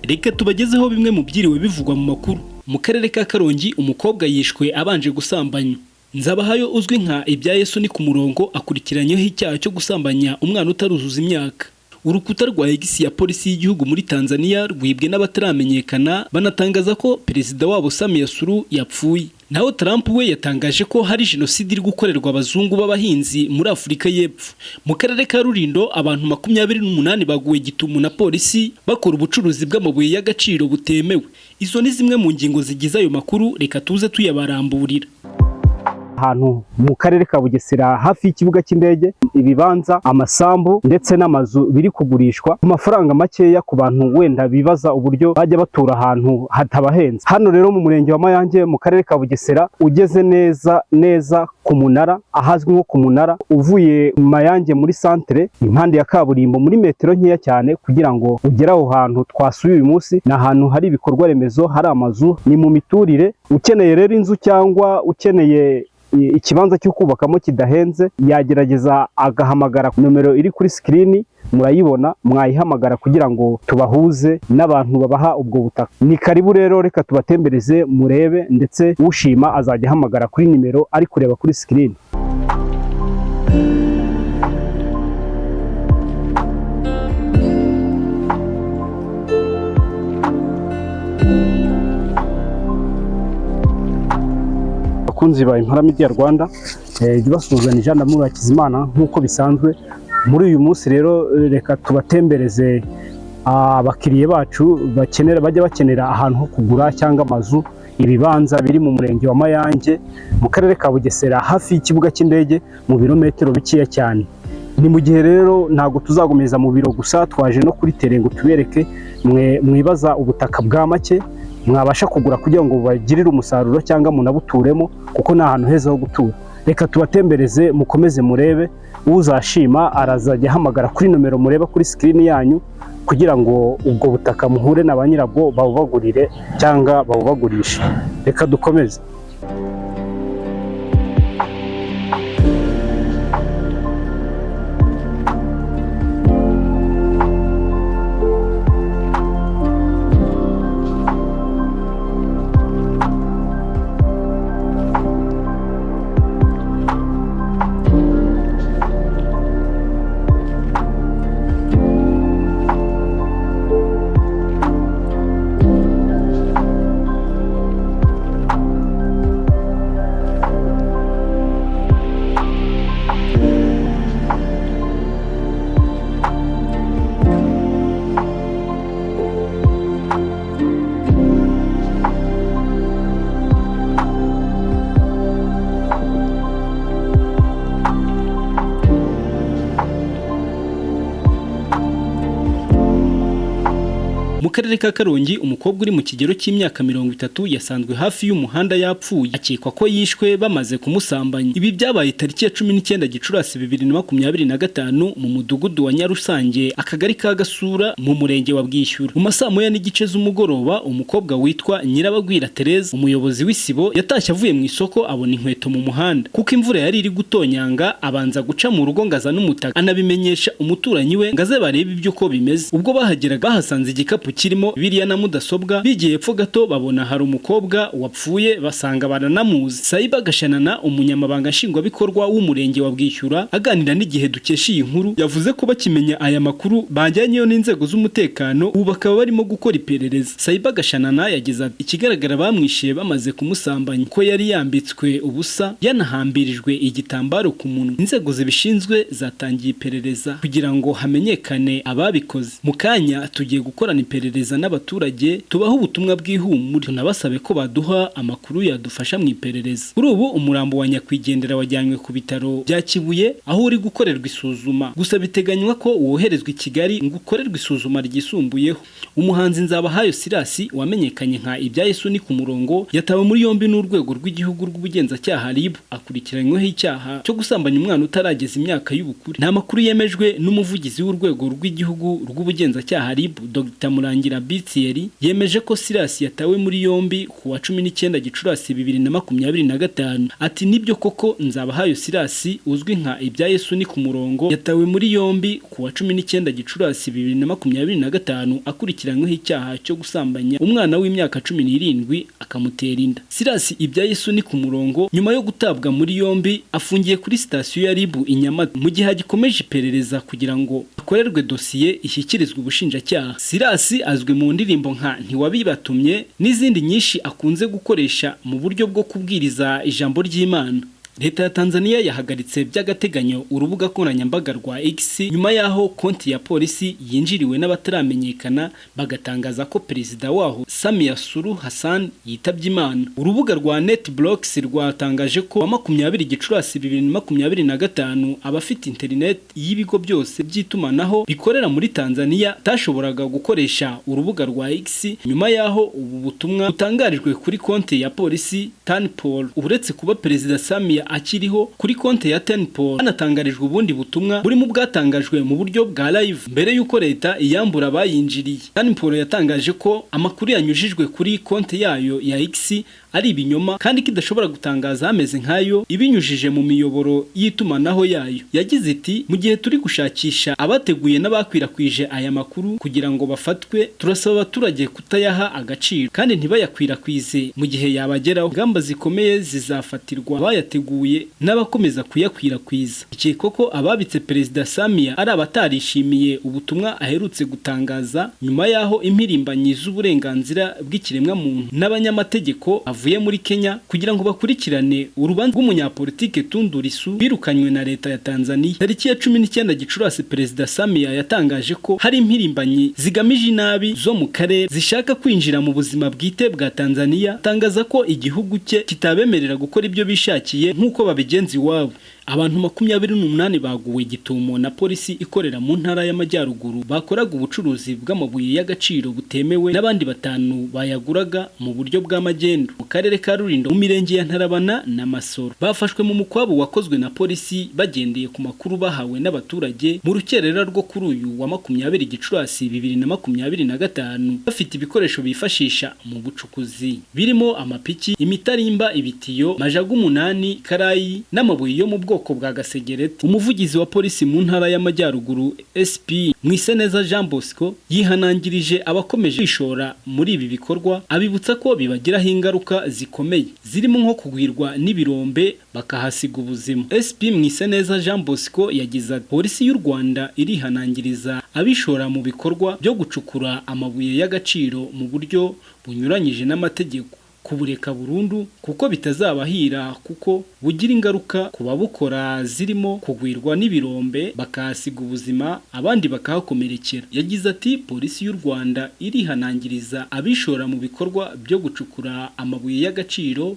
Reka tubagezeho bimwe mu byiriwe bivugwa mu makuru. Mu karere ka Karongi, umukobwa yishwe abanje gusambanywa. Nzabahayo uzwi nka Ibya Yesu ni ku murongo akurikiranyweho icyaha cyo gusambanya umwana utaruzuza imyaka. Urukuta rwa X ya polisi y'igihugu muri Tanzania rwibwe n'abataramenyekana, banatangaza ko perezida wabo Samia Suluhu yapfuye. Naho Trump we yatangaje ko hari jenoside iri gukorerwa abazungu b'abahinzi muri Afurika y'Epfo. Mu karere ka Rulindo, abantu 28 baguwe gitumo na polisi bakora ubucuruzi bw'amabuye y'agaciro butemewe. Izo ni zimwe mu ngingo zigize ayo makuru, reka tuze tuyabaramburira. Ahantu mu karere ka Bugesera, hafi y'ikibuga cy'indege, ibibanza, amasambu ndetse n'amazu biri kugurishwa ku mafaranga makeya, ku bantu wenda bibaza uburyo bajya batura ahantu hatabahenze. Hano rero mu murenge wa Mayange, mu karere ka Bugesera, ugeze neza neza ku munara, ahazwi nko ku munara, uvuye Mayange muri santere, impande ya kaburimbo, muri metero nkeya cyane kugira ngo ugere aho hantu twasuye uyu munsi. Ni ahantu hari ibikorwa remezo, hari amazu, ni mu miturire. Ukeneye rero inzu cyangwa ukeneye ikibanza cyo kubakamo kidahenze, yagerageza agahamagara nomero iri kuri sikirini, murayibona, mwayihamagara kugira ngo tubahuze n'abantu babaha ubwo butaka. Ni karibu rero, reka tubatembereze murebe, ndetse ushima azajya ahamagara kuri nimero ari kureba kuri sikirini. Abakunzi ba Impara Media Rwanda, jya ubasuhuzanya Jean D'amour Hakizimana nk'uko bisanzwe. Muri uyu munsi rero, reka tubatembereze abakiriya bacu bakenera, bajya bakenera ahantu ho kugura cyangwa amazu, ibibanza biri mu murenge wa Mayange, mu karere ka Bugesera, hafi y'ikibuga cy'indege, mu birometero bikeya cyane. Ni mu gihe rero ntabwo tuzagomeza mu biro gusa, twaje no kuri terrain ngo tubereke mwe mwibaza ubutaka bwa make mwabasha kugura kugira ngo bagirire umusaruro cyangwa munabuturemo, kuko ni ahantu heza ho gutura. Reka tubatembereze, mukomeze murebe. Uzashima arazajya ahamagara kuri nomero mureba kuri sikirini yanyu kugira ngo ubwo butaka muhure na ba nyirabwo, babubagurire cyangwa babubagurishe. Reka dukomeze. Mu karere ka Karongi, umukobwa uri mu kigero cy'imyaka 30 yasanzwe hafi y'umuhanda yapfuye, akekwa ko yishwe bamaze kumusambanya. Ibi byabaye tariki ya 19 Gicurasi 2025 mu mudugudu wa Nyarusange, akagari ka Gasura, mu murenge wa Bwishyura, mu masaa 1:30 z'umugoroba. Umukobwa witwa Nyirabagwira Therese, umuyobozi w'isibo, yatashye avuye mu isoko, abona inkweto mu muhanda. Kuko imvura yari iri gutonyanga, abanza guca mu rugo ngo azane umutaka, anabimenyesha umuturanyi we ngo aze barebe ibyo uko bimeze. Ubwo bahageraga, bahasanze igikapu kirimo biriya na mudasobwa. Bigiye epfo gato, babona hari umukobwa wapfuye, basanga baranamuzi. Sayiba Gashanana, umunyamabanga nshingwabikorwa w'umurenge wa Bwishyura, aganira n'igihe dukesha iyi nkuru, yavuze ko bakimenya aya makuru bajyanyeyo n'inzego z'umutekano, ubu bakaba barimo gukora iperereza. Sayiba Gashanana yagize ati: "Ikigaragara bamwishe bamaze kumusambanya, ko yari yambitswe ubusa, yanahambirijwe igitambaro ku munwa. Inzego zibishinzwe zatangiye iperereza kugira ngo hamenyekane ababikoze. Mu kanya tugiye gukorana iperereza n'abaturage, tubahe ubutumwa bw'ihumure, tunabasabe ko baduha amakuru yadufasha mu iperereza." Kuri ubu umurambo wa nyakwigendera wajyanywe ku bitaro bya Kibuye, aho uri gukorerwa isuzuma, gusa biteganywa ko woherezwa i Kigali ngo ukorerwe isuzuma ryisumbuyeho. Umuhanzi Nzabahayo Sirasi wamenyekanye nka Ibya Yesu ni ku murongo yatawe muri yombi n'urwego rw'igihugu rw'ubugenzacyaha RIB, akurikiranyweho icyaha cyo gusambanya umwana utarageza imyaka y'ubukure. Nta makuru yemejwe n'umuvugizi w'urwego rw'igihugu rw'ubugenzacyaha RIB, Dr Murangira. Murangira B Thierry yemeje ko Silas yatawe muri yombi ku wa 19 Gicurasi 2025. Ati nibyo koko Nzabahayo Silas uzwi nka Ibya Yesu ni ku murongo yatawe muri yombi ku wa 19 Gicurasi 2025 akurikiranyweho icyaha cyo gusambanya umwana w'imyaka 17 akamutera inda. Silas Ibya Yesu ni ku murongo nyuma yo gutabwa muri yombi afungiye kuri sitasiyo ya RIB i Nyamata mu gihe hagikomeje iperereza kugira ngo akorerwe dosiye ishyikirizwe ubushinjacyaha. Silas azwi mu ndirimbo nka Ntiwabibatumye n'izindi nyinshi akunze gukoresha mu buryo bwo kubwiriza ijambo ry'Imana. Leta ya Tanzania yahagaritse by'agateganyo urubuga nkoranyambaga rwa X nyuma y'aho konti ya polisi yinjiriwe n'abataramenyekana bagatangaza ko perezida waho Samia Suluhu Hassan yitabye Imana. Urubuga rwa NetBlocks rwatangaje ko wa 20 Gicurasi 2025 abafite internet y'ibigo byose by'itumanaho bikorera muri Tanzania batashoboraga gukoresha urubuga rwa X nyuma y'aho ubu butumwa butangarijwe kuri konti ya polisi Tanpol. Uretse kuba perezida Samia akiriho, kuri konti ya Tenpol hanatangarijwe ubundi butumwa burimo bwatangajwe mu buryo bwa live mbere y'uko leta iyambura abayinjiriye. Tenpol yatangaje ko amakuru yanyujijwe kuri konti yayo ya X ari ibinyoma kandi kidashobora gutangaza ameze nkayo ibinyujije mu miyoboro y'itumanaho yayo. Yagize iti mu gihe turi gushakisha abateguye n'abakwirakwije aya makuru kugira ngo bafatwe, turasaba abaturage kutayaha agaciro kandi ntibayakwirakwize mu gihe yabageraho. Ingamba zikomeye zizafatirwa abayateguye n'abakomeza kuyakwirakwiza. Ikekwa ko ababitse perezida Samia ari abatarishimiye ubutumwa aherutse gutangaza nyuma y'aho impirimbanyi z'uburenganzira bw'ikiremwamuntu n'abanyamategeko avuye muri Kenya kugira ngo bakurikirane urubanza rw'umunyapolitike Tundu Lissu birukanywe na leta ya Tanzania. Tariki ya 19 Gicurasi perezida Samia yatangaje ko hari impirimbanyi zigamije inabi zo mu karere zishaka kwinjira mu buzima bwite bwa Tanzania, atangaza ko igihugu cye kitabemerera gukora ibyo bishakiye nk'uko babigenza iwabo. Abantu 28 baguwe gitumo na polisi ikorera mu ntara y'Amajyaruguru bakoraga ubucuruzi bw'amabuye y'agaciro butemewe n'abandi 5 bayaguraga mu buryo bw'amagendu mu karere ka Rulindo mu mirenge ya Ntarabana na Masoro. Bafashwe mu mukwabu wakozwe na polisi bagendeye ku makuru bahawe n'abaturage mu rukerera rwo kuri uyu wa 20 Gicurasi 2025 bafite ibikoresho bifashisha mu bucukuzi birimo amapiki, imitarimba, ibitiyo, majagu 8, karayi n'amabuye yo mu bwoko bwa gasegereti. Umuvugizi wa polisi mu ntara y'Amajyaruguru SP Mwiseneza Jean Bosco yihanangirije abakomeje kwishora muri ibi bikorwa, abibutsa ko bibagiraho ingaruka zikomeye zirimo nko kugwirwa n'ibirombe bakahasiga ubuzima. SP Mwiseneza Jean Bosco yagize ati polisi y'u Rwanda irihanangiriza abishora mu bikorwa byo gucukura amabuye y'agaciro mu buryo bunyuranyije n'amategeko kubureka burundu kuko bitazabahira, kuko bugira ingaruka ku babukora zirimo kugwirwa n'ibirombe bakahasiga ubuzima abandi bakahakomerekera. Yagize ati polisi y'u Rwanda irihanangiriza abishora mu bikorwa byo gucukura amabuye y'agaciro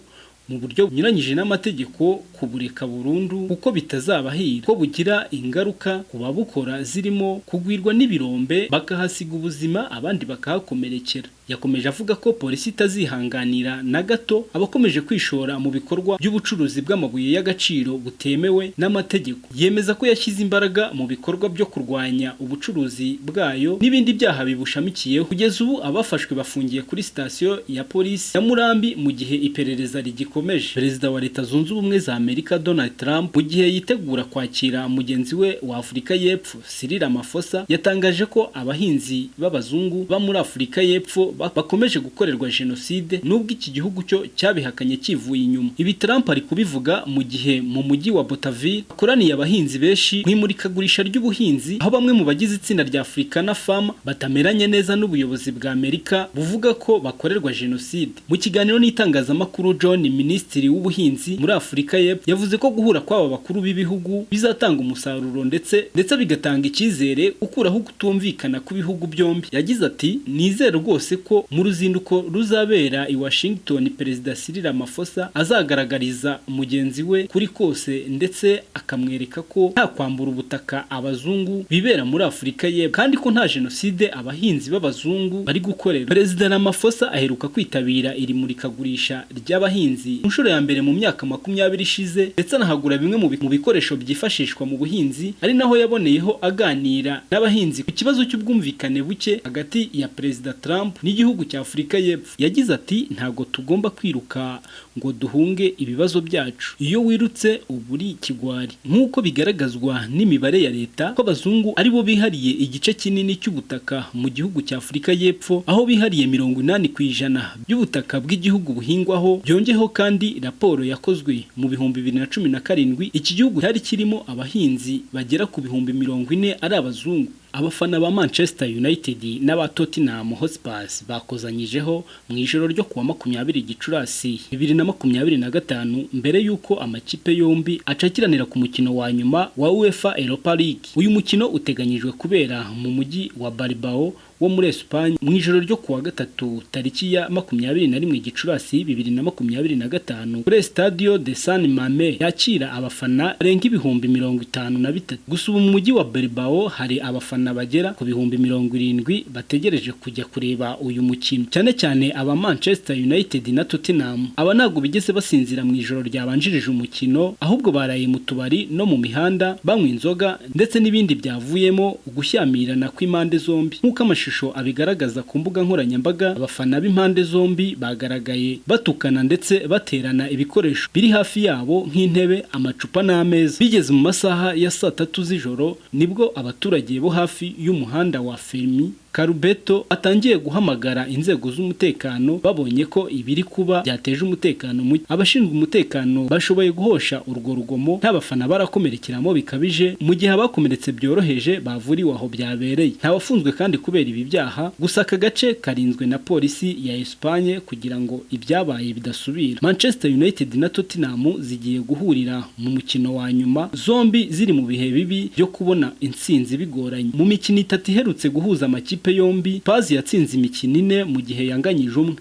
mu buryo bunyuranyije n'amategeko kubureka burundu kuko bitazabahira, ko bugira ingaruka ku babukora zirimo kugwirwa n'ibirombe bakahasiga ubuzima abandi bakahakomerekera. Yakomeje avuga ko polisi itazihanganira na gato abakomeje kwishora mu bikorwa by'ubucuruzi bw'amabuye y'agaciro butemewe n'amategeko. Yemeza ko yashyize imbaraga mu bikorwa byo kurwanya ubucuruzi bwayo n'ibindi byaha bibushamikiyeho. Kugeza ubu abafashwe bafungiye kuri sitasiyo ya polisi ya Murambi mu gihe iperereza rigikomeje. Perezida wa Leta Zunze Ubumwe za Amerika Donald Trump mu gihe yitegura kwakira mugenzi we wa Afurika y'Epfo Cyril Ramaphosa yatangaje ko abahinzi b'abazungu ba muri Afurika y'Epfo bakomeje gukorerwa jenoside nubwo iki gihugu cyo cyabihakanye kivuye inyuma. Ibi Trump ari kubivuga mu gihe mu mujyi wa Botaville akoraniye abahinzi benshi mu imurikagurisha ry'ubuhinzi, aho bamwe mu bagize itsinda rya Africana Farm batameranye neza n'ubuyobozi bwa Amerika buvuga ko bakorerwa jenoside. Mu kiganiro n'itangazamakuru John, minisitiri w'ubuhinzi muri Afurika y'Epfo, yavuze ko guhura kw'aba bakuru b'ibihugu bizatanga umusaruro ndetse bigatanga icyizere ukuraho kutumvikana kw'ibihugu byombi. Yagize ati nizere rwose ko ko mu ruzinduko ruzabera i Washington, Perezida Cyril Ramaphosa azagaragariza mugenzi we kuri kose, ndetse akamwereka ko nta kwambura ubutaka abazungu bibera muri Afurika y'Epfo, kandi ko nta jenoside abahinzi b'abazungu bari gukorera. Perezida Ramaphosa aheruka kwitabira iri murikagurisha ry'abahinzi ku nshuro ya mbere mu myaka 20 ishize, ndetse anahagura bimwe mu bikoresho byifashishwa mu buhinzi, ari naho yaboneyeho aganira n'abahinzi ku kibazo cy'ubwumvikane buke hagati ya Perezida Trump n'igihugu cya Afurika y'Epfo. Yagize ati: "Ntabwo tugomba kwiruka ngo duhunge ibibazo byacu. Iyo wirutse uba uri ikigwari." Nk'uko bigaragazwa n'imibare ya leta ko abazungu ari bo bihariye igice kinini cy'ubutaka mu gihugu cya Afurika y'Epfo, aho bihariye 80% by'ubutaka bw'igihugu buhingwaho. Byongeyeho kandi raporo yakozwe mu 2017, iki gihugu cyari kirimo abahinzi bagera ku 40,000 ari abazungu. Abafana ba Manchester United n'aba Tottenham Hotspur bakozanyijeho mu ijoro ryo kuwa 20 Gicurasi 2025, mbere y'uko amakipe yombi acakiranira ku mukino wa nyuma wa UEFA Europa League. Uyu mukino uteganyijwe kubera mu mujyi wa Bilbao wo muri Espagne mu ijoro ryo kuwa gatatu, tariki ya 21 Gicurasi 2025, kuri Estadio de San Mamés yakira abafana barenga 53,000. Gusa ubu mu mujyi wa Bilbao hari abafana bagera ku 70,000 bategereje kujya kureba uyu mukino, cyane cyane aba Manchester United na Tottenham. Aba ntabwo bigeze basinzira mu ijoro ryabanjirije umukino, ahubwo baraye mu tubari no mu mihanda banywa inzoga ndetse n'ibindi, byavuyemo gushyamirana kw'impande zombi. Nk'uko amashusho abigaragaza ku mbuga nkoranyambaga, abafana b'impande zombi bagaragaye batukana ndetse baterana ibikoresho biri hafi yabo nk'intebe, amacupa n'ameza. Bigeze mu masaha ya saa 3 z'ijoro, nibwo abaturage bo hafi y'umuhanda wa Fermi Karubeto atangiye guhamagara inzego z'umutekano, babonye ko ibiri kuba byateje umutekano muke. Abashinzwe umutekano bashoboye guhosha urwo rugomo, nta bafana barakomerekeramo bikabije, mu gihe abakomeretse byoroheje bavuriwe aho byabereye. Nta wafunzwe kandi kubera ibi byaha. Gusa aka gace karinzwe na polisi ya Espagne kugira ngo ibyabaye bidasubira. Manchester United na Tottenham zigiye guhurira mu mukino wa nyuma, zombi ziri mu bihe bibi byo kubona intsinzi bigoranye. Mu mikino itatu iherutse guhuza amakipe yombi, Spurs yatsinze imikino ine mu gihe yanganyije umwe.